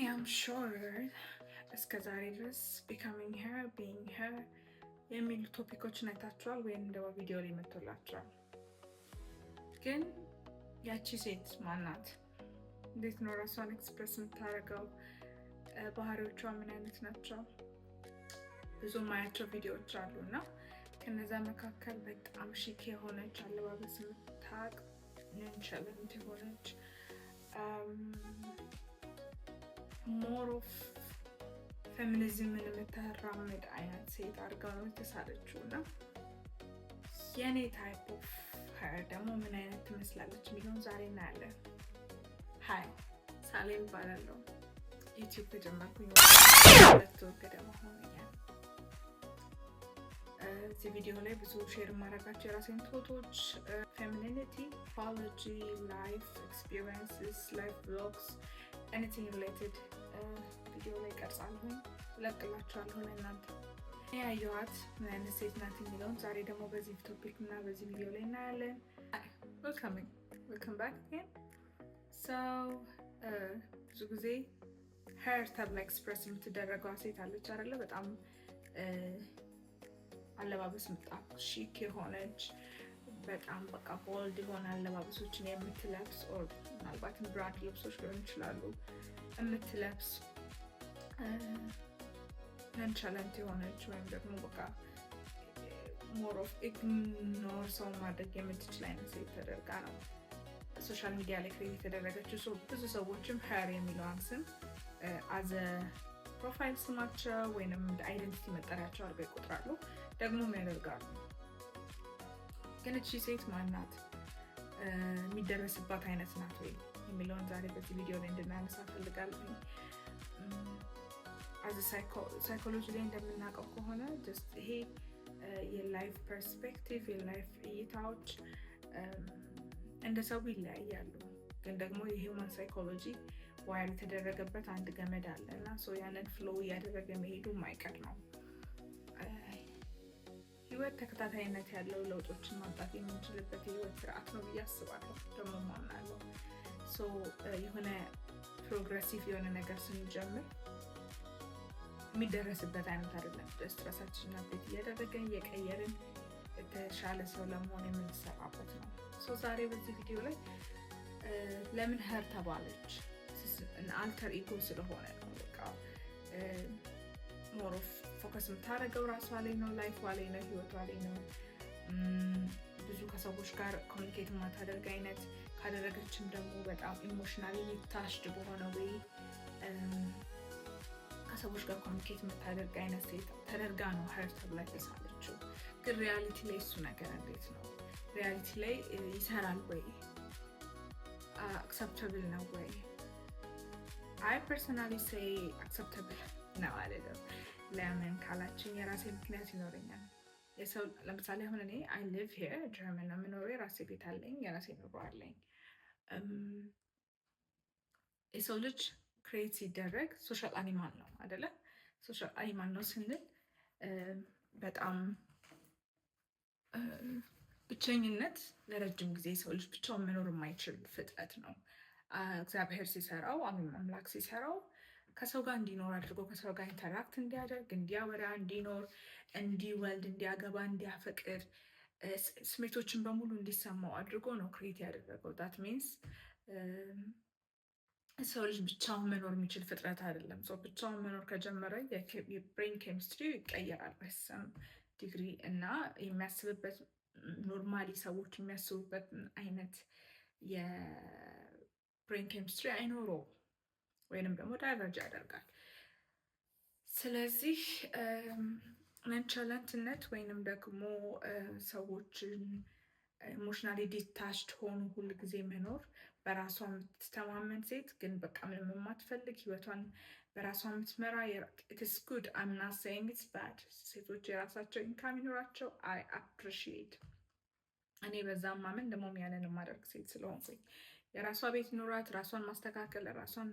I'm sure እስከ ዛሬ ድረስ becoming her፣ being her የሚሉ topic ኦችን አይታችኋል ወይም ደግሞ ቪዲዮ ላይ መጥቶላችኋል። ግን ያቺ ሴት ማናት? እንዴት ነው ራሷን express የምታደርገው? ባህሪዎቿ ምን አይነት ናቸው? ብዙ ማያቸው ቪዲዮዎች አሉ እና ከነዛ መካከል በጣም chic የሆነች፣ አለባበስ የምታውቅ፣ nonchalant የሆነች፣ more of feminism ን የምታራምድ አይነት ሴት አድርጋ ነው የተሳለችው። እና የኔ type of her ደግሞ ምን አይነት ትመስላለች የሚለውን ዛሬ እናያለን። Hi፣ ሳሌም እባላለሁ። YouTube ከጀመርኩኝ 2 ወር ገደማ ሆኖኛል። እዚህ ቪዲዮ ላይ ብዙ share የማደርጋቸው የራሴን thought ኦች፣ femininity፣ psychology፣ life experiences፣ life vlogs፣ anything related ቪዲዮ ላይ ቀርጻለሁኝ፣ እለቅላችኋለሁ ለእናንተ። ያየኋት ምን አይነት ሴት ናት የሚለውን ዛሬ ደግሞ በዚህ topic እና በዚህ ቪዲዮ ላይ እናያለን። Welcome back። So ብዙ ጊዜ her ተብላ express የምትደረገዋ ሴት አለች አይደለ? በጣም አለባበስ ምጣ chic የሆነች፣ በጣም በቃ bold የሆነ አለባበሶችን የምትለብስ፣ or ምናልባትም brand ልብሶች ሊሆን ይችላሉ የምትለብስ፣ nonchalant የሆነች ወይም ደግሞ በቃ more of ignore ሰው ማድረግ የምትችል አይነት ሴት ተደርጋ ነው social media ላይ create የተደረገችው። ብዙ ሰዎችም her የሚለዋን ስም as a profile ስማቸው ወይንም identity መጠሪያቸው አድርገው ይቆጥራሉ፣ ደግሞም ያደርጋሉ። ግን እቺ ሴት ማናት? የሚደረስባት አይነት ናት ወይ የሚለውን ዛሬ በዚህ ቪዲዮ ላይ እንድናነሳ እፈልጋለሁ። Psychology ላይ እንደምናውቀው ከሆነ just ይሄ የ life perspective፣ የ life እይታዎች እንደ ሰው ይለያያሉ። ግን ደግሞ የ human psychology wire የተደረገበት አንድ ገመድ አለ እና ያንን flow እያደረገ መሄዱ የማይቀር ነው። ህይወት ተከታታይነት ያለው ለውጦችን ማምጣት የምንችልበት የህይወት ስርዓት ነው ብዬ አስባለሁ፣ ደግሞ ማምናለሁ። የሆነ progressive የሆነ ነገር ስንጀምር የሚደረስበት አይነት አይደለም። Just ራሳችንን update እያደረገን፣ እየቀየርን የተሻለ ሰው ለመሆን የምንሰራበት ነው። ዛሬ በዚህ ቪዲዮ ላይ ለምን her ተባለች? Alter ego ስለሆነ ነው። በቃ more of focus የምታደርገው ራሷ ላይ ነው፣ life ዋ ላይ ነው፣ ህይወቷ ላይ ነው። ብዙ ከሰዎች ጋር communicate የማታደርግ አይነት፣ ካደረገችም ደግሞ በጣም emotionally detached በሆነ way ከሰዎች ጋር communicate የምታደርግ አይነት ሴት ተደርጋ ነው her ተብላ የተሳለችው። ግን reality ላይ እሱ ነገር እንዴት ነው? Reality ላይ ይሰራል ወይ? Acceptable ነው ወይ? I personally say acceptable ነው አልልም። ለምን ካላችን የራሴ ምክንያት ይኖረኛል። የሰው ለምሳሌ አሁን እኔ I live here፣ ጀርመን ነው የምኖረው። የራሴ ቤት አለኝ፣ የራሴ ኑሮ አለኝ። የሰው ልጅ create ሲደረግ social animal ነው አደለ? Social animal ነው ስንል በጣም ብቸኝነት፣ ለረጅም ጊዜ የሰው ልጅ ብቻውን መኖር የማይችል ፍጥረት ነው። እግዚአብሔር ሲሰራው፣ አምላክ ሲሰራው ከሰው ጋር እንዲኖር አድርጎ፣ ከሰው ጋር interact እንዲያደርግ፣ እንዲያወራ፣ እንዲኖር፣ እንዲወልድ፣ እንዲያገባ፣ እንዲያፈቅር፣ ስሜቶችን በሙሉ እንዲሰማው አድርጎ ነው create ያደረገው። That means ሰው ልጅ ብቻውን መኖር የሚችል ፍጥረት አይደለም። ሰው ብቻውን መኖር ከጀመረ የ brain chemistry ይቀየራል በ some degree እና የሚያስብበት፣ normally ሰዎች የሚያስቡበት አይነት የ brain chemistry አይኖረውም ወይንም ደግሞ diverge ያደርጋል። ስለዚህ nonchalant ነት ወይንም ደግሞ ሰዎችን emotionally detached ሆኖ ሁል ጊዜ መኖር፣ በራሷ የምትተማመን ሴት ግን በቃ ምንም የማትፈልግ፣ ህይወቷን በራሷ የምትመራ፣ it's good, I'm not saying it's bad። ሴቶች የራሳቸው income ይኖራቸው I appreciate። እኔ በዛ ማምን ደግሞ ያንን የማደርግ ሴት ስለሆንኩኝ የራሷ ቤት ይኖራት፣ ራሷን ማስተካከል፣ ራሷን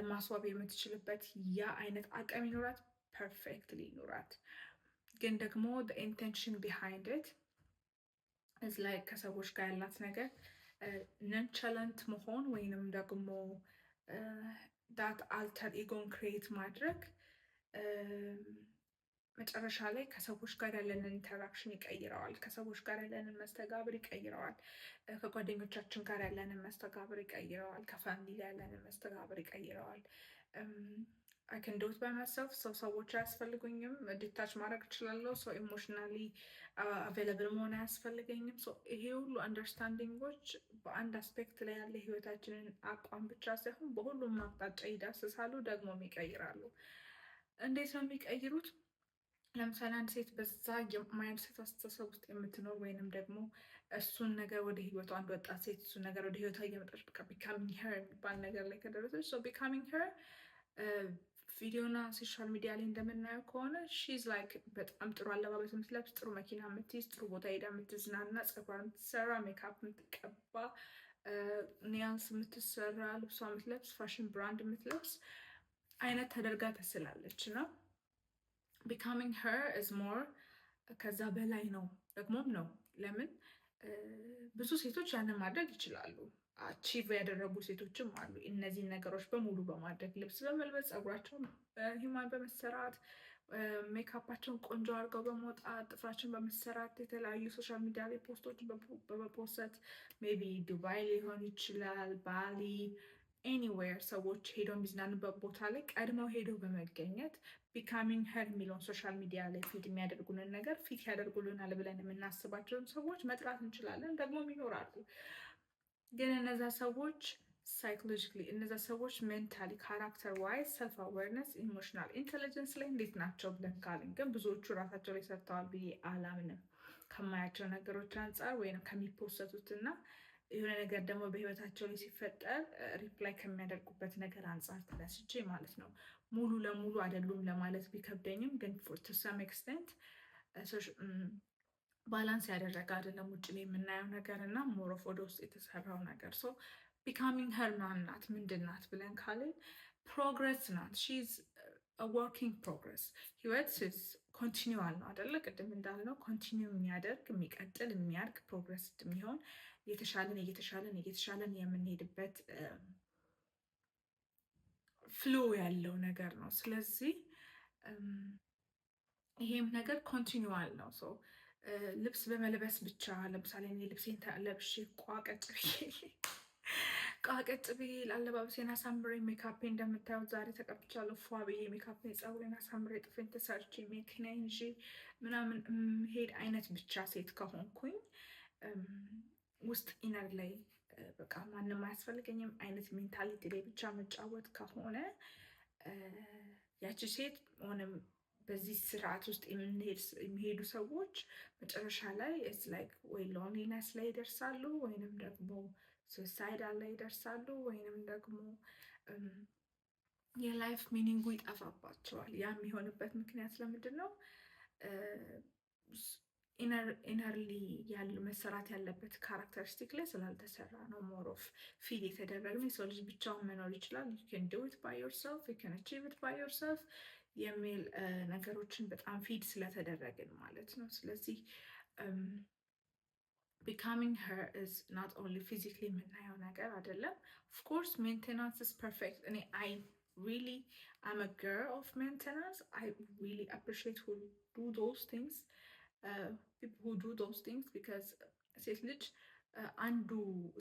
ማስዋብ የምትችልበት ያ አይነት አቅም ይኖራት፣ perfectly ይኖራት። ግን ደግሞ intention behind it is like ከሰዎች ጋር ያላት ነገር nonchalant መሆን ወይንም ደግሞ That alter ego ን create ማድረግ መጨረሻ ላይ ከሰዎች ጋር ያለንን interaction ይቀይረዋል። ከሰዎች ጋር ያለንን መስተጋብር ይቀይረዋል። ከጓደኞቻችን ጋር ያለንን መስተጋብር ይቀይረዋል። ከ family ጋር ያለንን መስተጋብር ይቀይረዋል። I can do it by myself፣ ሰው ሰዎች አያስፈልጉኝም። Detach ማድረግ እችላለሁ። So emotionally available መሆን አያስፈልገኝም። ይሄ ሁሉ understanding ኦች በአንድ aspect ላይ ያለ ህይወታችንን አቋም ብቻ ሳይሆን በሁሉም አቅጣጫ ይዳስሳሉ፣ ደግሞም ይቀይራሉ። እንዴት ነው የሚቀይሩት? ለምሳሌ አንድ ሴት በዛ mindset አስተሳሰብ ውስጥ የምትኖር ወይንም ደግሞ እሱን ነገር ወደ ህይወቷ፣ አንድ ወጣት ሴት እሱን ነገር ወደ ህይወቷ እየመጣች በቃ becoming her የሚባል ነገር ላይ ከደረሰች፣ so becoming her ቪዲዮና social media ላይ እንደምናየው ከሆነ she's like በጣም ጥሩ አለባበስ የምትለብስ፣ ጥሩ መኪና የምትይዝ፣ ጥሩ ቦታ ሄዳ የምትዝናና፣ ፀጉሯን የምትሰራ፣ ሜካፕ የምትቀባ፣ nails የምትሰራ፣ ልብሷ የምትለብስ፣ fashion brand የምትለብስ አይነት ተደርጋ ተስላለች ነው። Becoming her is more፣ ከዛ በላይ ነው። ደግሞም ነው። ለምን? ብዙ ሴቶች ያንን ማድረግ ይችላሉ። Achieve ያደረጉ ሴቶችም አሉ። እነዚህን ነገሮች በሙሉ በማድረግ፣ ልብስ በመልበስ፣ ፀጉራቸውን human በመሰራት፣ ሜካፓቸውን ቆንጆ አድርገው በመውጣት፣ ጥፍራቸውን በመሰራት፣ የተለያዩ social media ላይ post ኦችን በመፖሰት፣ maybe ዱባይ ሊሆን ይችላል፣ ባሊ፣ anywhere ሰዎች ሄደው የሚዝናኑበት ቦታ ላይ ቀድመው ሄደው በመገኘት becoming her የሚለውን social media ላይ feed የሚያደርጉንን ነገር fit ያደርጉልናል ብለን የምናስባቸውን ሰዎች መጥራት እንችላለን። ደግሞም ይኖራሉ። ግን እነዛ ሰዎች psychologically፣ እነዛ ሰዎች mentally፣ character wise፣ self awareness፣ emotional intelligence ላይ እንዴት ናቸው ብለን ካልን ግን ብዙዎቹ ራሳቸው ላይ ሰርተዋል ብዬ አላምንም። ከማያቸው ነገሮች አንጻር ወይም ከሚፖሰቱት እና የሆነ ነገር ደግሞ በህይወታቸው ላይ ሲፈጠር reply ከሚያደርጉበት ነገር አንጻር ተነስቼ ማለት ነው። ሙሉ ለሙሉ አይደሉም ለማለት ቢከብደኝም ግን to some extent balance ያደረገ አይደለም ውጭ ላይ የምናየው ነገር እና more of ወደ ውስጥ የተሰራው ነገር። So becoming her ናት ምንድን ናት ብለን ካልን progress ናት። She's work in progress። ህይወት continual ነው አደለ? ቅድም እንዳልነው continue የሚያደርግ፣ የሚቀጥል፣ የሚያድግ፣ progress የሚሆን፣ እየተሻለን እየተሻለን እየተሻለን የምንሄድበት flow ያለው ነገር ነው። ስለዚህ ይሄም ነገር continual ነው። So ልብስ በመልበስ ብቻ፣ ለምሳሌ እኔ ልብሴን ለብሼ ቋቀጭ ብዬ አለባበሴን አሳምሬ፣ ሜካፔ እንደምታዩት ዛሬ ተቀብቻለሁ፣ ፏ ብዬ ሜካፔን ፀጉሬን አሳምሬ ጥፍሬን ተሰርቼ መኪናዬን ይዤ ምናምን ሄድ አይነት ብቻ ሴት ከሆንኩኝ፣ ውስጥ inner ላይ በቃ ማንም አያስፈልገኝም አይነት mentality ላይ ብቻ መጫወት ከሆነ ያቺ ሴት ሆነም በዚህ ስርዓት ውስጥ የሚሄዱ ሰዎች መጨረሻ ላይ it's like ወይ loneliness ላይ ይደርሳሉ፣ ወይንም ደግሞ suicidal ላይ ይደርሳሉ፣ ወይንም ደግሞ የ life meaning ኡ ይጠፋባቸዋል። ያ የሚሆንበት ምክንያት ለምንድን ነው? Innerly ያሉ መሰራት ያለበት characteristic ላይ ስላልተሰራ ነው። More of feed የተደረግነው የሰው ልጅ ብቻውን መኖር ይችላል፣ you can do it by yourself፣ you can achieve it by yourself የሚል ነገሮችን በጣም feed ስለተደረግን ማለት ነው። ስለዚህ becoming her is not only physically የምናየው ነገር አይደለም። Of course maintenance is perfect። እኔ I really am a girl of maintenance። I really appreciate who do those things who do those things because ሴት ልጅ አንዱ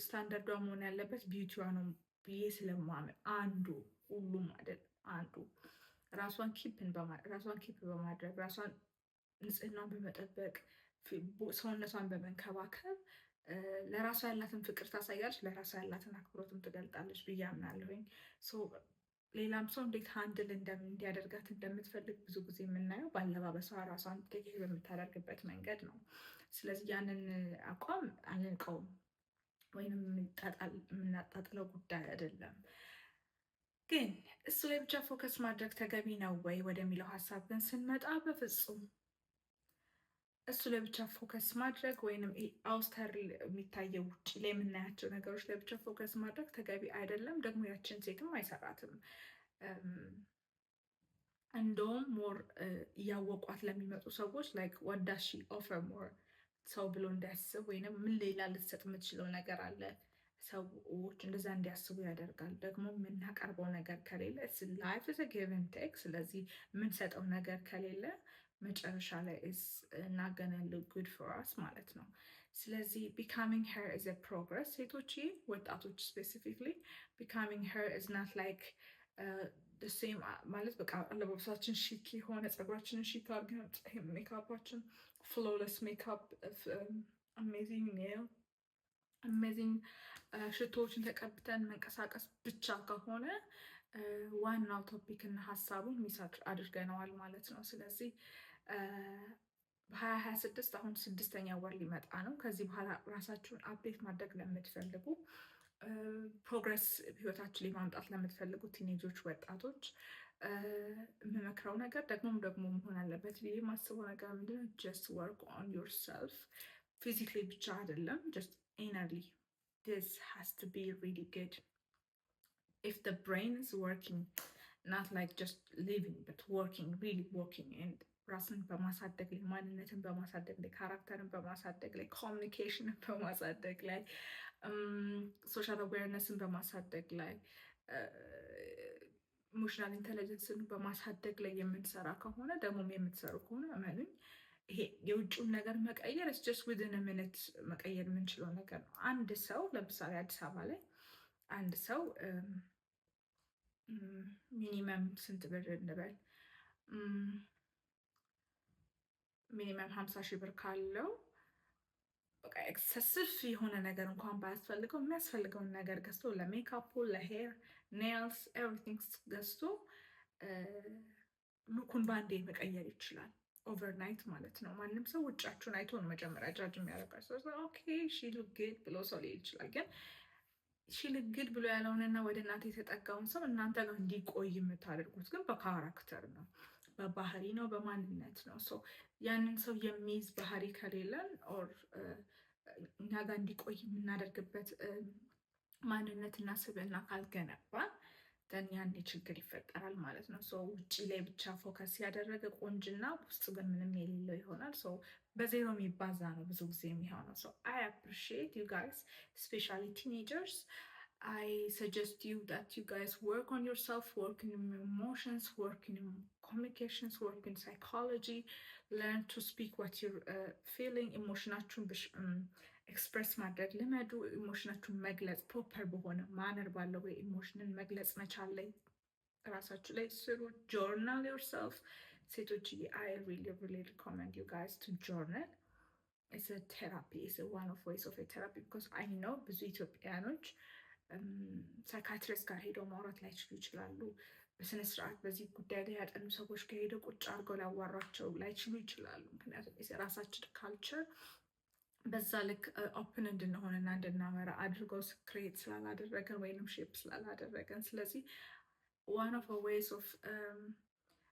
ስታንዳርዷ መሆን ያለበት beauty ዋ ነው ብዬ ስለማምን፣ አንዱ፣ ሁሉም አይደለም፣ አንዱ ራሷን keep በማድረግ፣ ራሷን ንጽህናን በመጠበቅ፣ ሰውነቷን በመንከባከብ ለራሷ ያላትን ፍቅር ታሳያለች፣ ለራሷ ያላትን አክብሮትም ትገልጣለች ብዬ አምናለሁኝ። ሌላም ሰው እንዴት handle እንዲያደርጋት እንደምትፈልግ ብዙ ጊዜ የምናየው በአለባበሷ፣ ራሷን take በምታደርግበት መንገድ ነው። ስለዚህ ያንን አቋም አልንቀውም ወይንም የምናጣጥለው ጉዳይ አይደለም። ግን እሱ ላይ ብቻ focus ማድረግ ተገቢ ነው ወይ ወደሚለው ሀሳብ ግን ስንመጣ በፍጹም እሱ ላይ ብቻ focus ማድረግ ወይንም outer የሚታየው ውጭ ላይ የምናያቸው ነገሮች ላይ ብቻ focus ማድረግ ተገቢ አይደለም። ደግሞ ያችን ሴትም አይሰራትም። እንደውም more እያወቋት ለሚመጡ ሰዎች like what does she offer more ሰው ብሎ እንዲያስብ ወይንም ምን ሌላ ልትሰጥ የምትችለው ነገር አለ ሰዎች እንደዛ እንዲያስቡ ያደርጋል። ደግሞ የምናቀርበው ነገር ከሌለ፣ life is give and take። ስለዚህ የምንሰጠው ነገር ከሌለ መጨረሻ ላይ is not gonna look good for us ማለት ነው። ስለዚህ becoming her is progress። ሴቶች፣ ወጣቶች specifically, becoming her is not like same ማለት በቃ አለባበሳችን chic የሆነ፣ ፀጉራችንን chic አድርገን፣ makeup ኣችን flawless makeup፣ amazing nail፣ amazing ሽቶዎችን ተቀብተን መንቀሳቀስ ብቻ ከሆነ ዋናው topic እና ሀሳቡን miss አድርገነዋል ማለት ነው። ስለዚህ በ2026 አሁን ስድስተኛ ወር ሊመጣ ነው። ከዚህ በኋላ ራሳችሁን update ማድረግ ለምትፈልጉ፣ progress ህይወታችን ላይ ማምጣት ለምትፈልጉ teenager ኦች፣ ወጣቶች የምመክረው ነገር፣ ደግሞም ደግሞ መሆን አለበት ብዬ የማስበው ነገር ምንድነው? Just work on yourself. Physically ብቻ አይደለም፣ just innerly this has to be really good. If the brain is working, not like just living but working, really working, and ራስን በማሳደግ ላይ፣ ማንነትን በማሳደግ ላይ፣ character ን በማሳደግ ላይ፣ communication ን በማሳደግ ላይ፣ social awareness ን በማሳደግ ላይ፣ emotional intelligence ን በማሳደግ ላይ የምንሰራ ከሆነ፣ ደግሞም የምትሰሩ ከሆነ፣ እመኑኝ ይሄ የውጭውን ነገር መቀየር just within minute መቀየር የምንችለው ነገር ነው። አንድ ሰው ለምሳሌ አዲስ አበባ ላይ አንድ ሰው minimum ስንት ብር እንበል፣ minimum 50,000 ብር ካለው፣ በቃ excessive የሆነ ነገር እንኳን ባያስፈልገው የሚያስፈልገውን ነገር ገዝቶ ለ makeup ኡ፣ ለ hair፣ nails፣ everything ገዝቶ look ኡን ባንዴ መቀየር ይችላል። Overnight ማለት ነው። ማንም ሰው ውጫችሁን አይቶ ነው መጀመሪያ judge የሚያደርጋቸው። "Okay, she look good" ብሎ ሰው ሊል ይችላል። ግን "she look good" ብሎ ያለውንና ወደ እናንተ የተጠጋውን ሰው እናንተ ጋር እንዲቆይ የምታደርጉት ግን በ character ነው፣ በባህሪ ነው፣ በማንነት ነው። ያንን ሰው የሚይዝ ባህሪ ከሌለን or እኛ ጋር እንዲቆይ የምናደርግበት ማንነትና ስብዕና ካልገነባን then ያኔ ችግር ይፈጠራል ማለት ነው። So ውጭ ላይ ብቻ focus ያደረገ ቆንጅና ውስጡ ግን ምንም የሌለው ይሆናል። So በዜሮ የሚባዛ ነው ብዙ ጊዜ የሚሆነው። So I appreciate you guys, especially teenagers. I suggest you that you guys work on yourself, work in emotions, work in communications, work in psychology, learn to speak what you're feeling. Emotion ኣችሁን express ማድረግ ልመዱ። Emotion ኣችሁን መግለጽ proper በሆነ manner ባለው ወይ emotion ን መግለጽ መቻል ላይ ራሳችሁ ላይ ስሩ። Journal yourself. ሴቶች፣ I really really recommend you guys to journal. It's therapy, it's one of ways of therapy, because I know ብዙ ኢትዮጵያኖች psychiatrist ጋር ሄደው ማውራት ላይችሉ ይችላሉ። በስነ ስርዓት በዚህ ጉዳይ ላይ ያጠኑ ሰዎች ጋር ሄደው ቁጭ አድርገው ሊያዋሯቸው ላይችሉ ይችላሉ። ምክንያቱም የራሳችን culture በዛ ልክ open እንድንሆንና እንድናወራ አድርገው create ስላላደረገን ወይንም shape ስላላደረገን። ስለዚህ one of ways of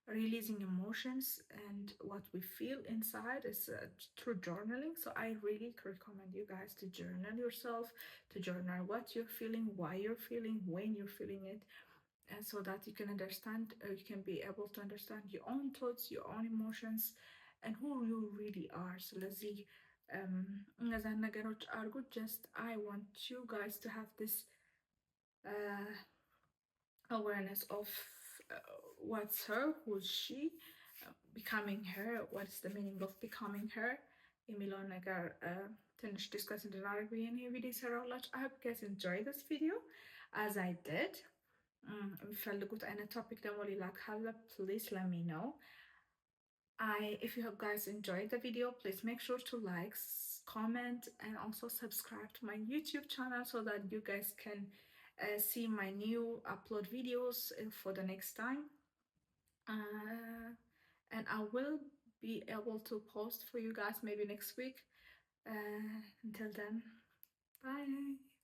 releasing emotions and what we feel inside is through journaling. So I really recommend you guys to journal yourself, to journal what you're feeling, why you're feeling, when you're feeling it, and so that you can understand, you can be able to understand your own thoughts, your own emotions, and who you really are. ስለዚህ እነዛን ነገሮች አድርጉ። Just I want you guys to have this awareness of what's her, who's she, becoming her, what's the meaning of becoming her የሚለውን ነገር ትንሽ discuss እንድናደርግ ብዬ ነው ቪዲዮ የሰራሁላችሁ። I hope you guys enjoy this video as I did. የምትፈልጉት አይነት topic ደግሞ ሌላ ካለ please let me know. I if you have guys enjoyed the video, please make sure to like, comment, and also subscribe to my YouTube channel so that you guys can see my new upload videos for the next time, and I will be able to post for you guys maybe next week. Until then, bye.